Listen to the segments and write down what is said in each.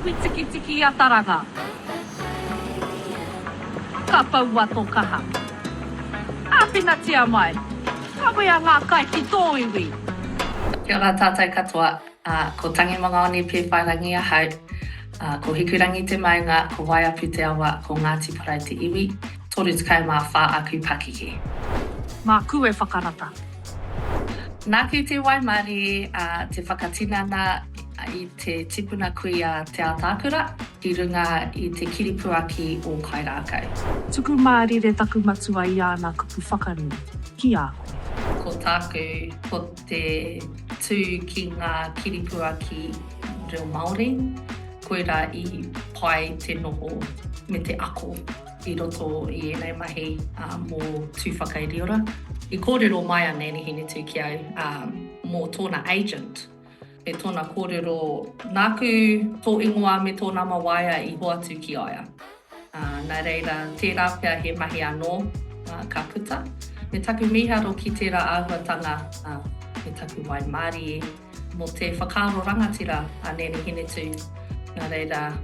Whitikitiki a Taranga. Ka poua tō kaha. Āwhinatia mai. Kawea ngā kai ki tō iwi. Kia ora tātou katoa, ko Tangi Mangaone Pēwhairangi ahau, ko Hikurangi te maunga, ko Waiapu te awa, ko Ngāti Porou te iwi, 34 aku pakeke. Māku e whakarata. Nāku te waimarie te whakatinana i te tipuna kuia Te Ātaakura ki runga i te kiripuaki o Kairākau. Tuku mārire taku matua i āna kupu whakanui ki a koe. Ko tāku, ko te tū ki ngā kiripuaki reo Māori, koirā i pai te noho me te ako i roto i ēnei mahi mō Tūwhakairiora. I kōrero mai a Nanny Hinetu ki au mō tōna agent. Me tōna kōrero, Nāku tō ingoa me tō nama waea i hoatu ki a ia. Ā, nā reira, tērā pea he mahi anō ka puta. Me taku mīharo ki tērā āhuatanga, ā, me taku waimārie mō te whakaaro rangatira a Nanny Hinetu. Nā reira,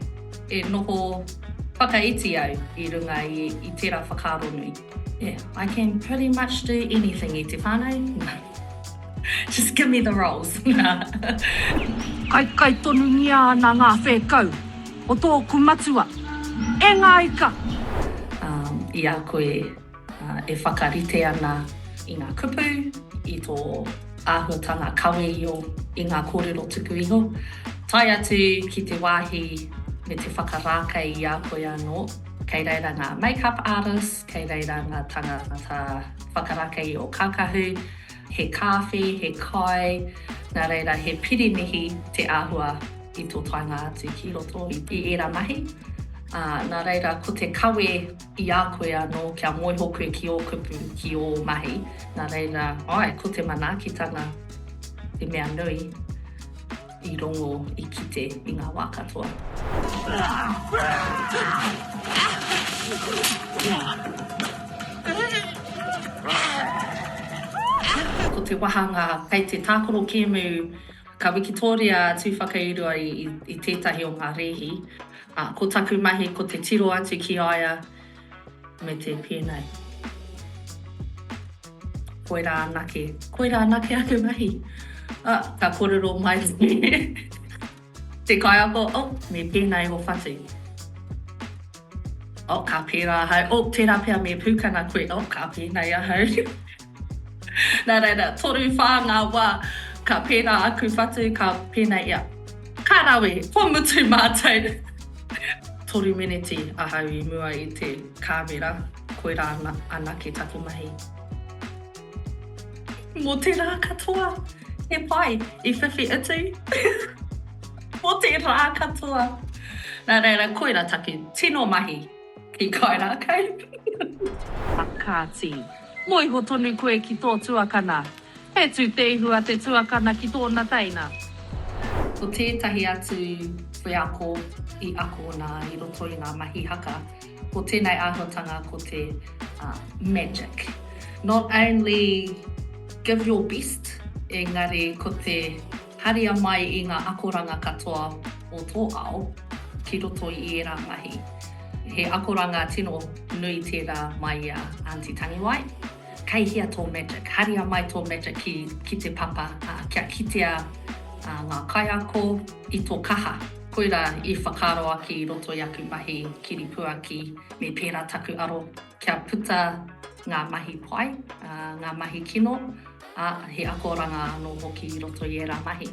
e noho whakaiti au i runga i, i tērā whakaaro nui. Yeah, I can pretty much do anything e te whānau. Just give me the rolls. Kaikai tonungia ana ngā whēkau o tōku matua e ngā ika. I a koe e whakarite ana i ngā kupu, i tō āhuatanga kawe i ō, i ngā kōrero tuku iho, tae atu ki te wāhi me te whakarākei i a koe anō, kei reira ngā make-up artists, kei reira ngā tangata whakarākei i ō kākahu, he kāwhi, he kai, nā reira he pirinihi te āhua i tō taenga atu ki roto i ērā mahi. Ā, nā reira ko te kawe i a koe anō kia mōhio koe ki ō kupu, ki ō mahi, nā reira, āe, ko te manaakitanga te mea nui. I rongo, i kite i ngā wā katoa. Ko te wahanga kei te tākaro kēmu ka wikitōria a Tūwhakairua i tētahi o ngā rēhi. Ko taku mahi ko te tiro atu ki a ia me te pēnei. Koirā anake, koirā anake aku mahi. Ah, ka kōrero mai te kaiako, oh, me pēnei ō whatu. Oh, ka pērā ahau, oh, tērā pea me pūkana koe, oh, ka pēnei ahau. Nā reira, 3, whā ngā wā, ka pērā aku whatu, ka pēnei ia. Ka rawe, kua mutu mātou. Toru meneti ahau i mua i te kāmera, koirā anake taku mahi. Mō te rā katoa, he pai, i whiwhi utu. Mō te rā katoa. Nā reira, koirā taku tino mahi ki Kairākau. Kāti, moe iho tonu koe ki tō tuakana. He tūteihu a te tuakana ki tōna teina. Ko tētahi atu wheako i akona i roto i ngā mahi haka, ko tēnei āhuatanga ko te magic. Not only give your best, engari ko te haria mai i ngā akoranga katoa o tō ao ki roto i ērā mahi. He akoranga tino nui tērā mai i a Aunty Tangiwai. Kei hea tō magic? Haria mai tō magic ki, ki te papa, ā, kia kitea ngā kaiako i tō kaha. Koirā i whakaaro ake i roto i aku mahi kiripuaki, me pērā taku aro kia puta ngā mahi pai, ā, ngā mahi kino, ā, he akoranga anō hoki i roto i ērā mahi.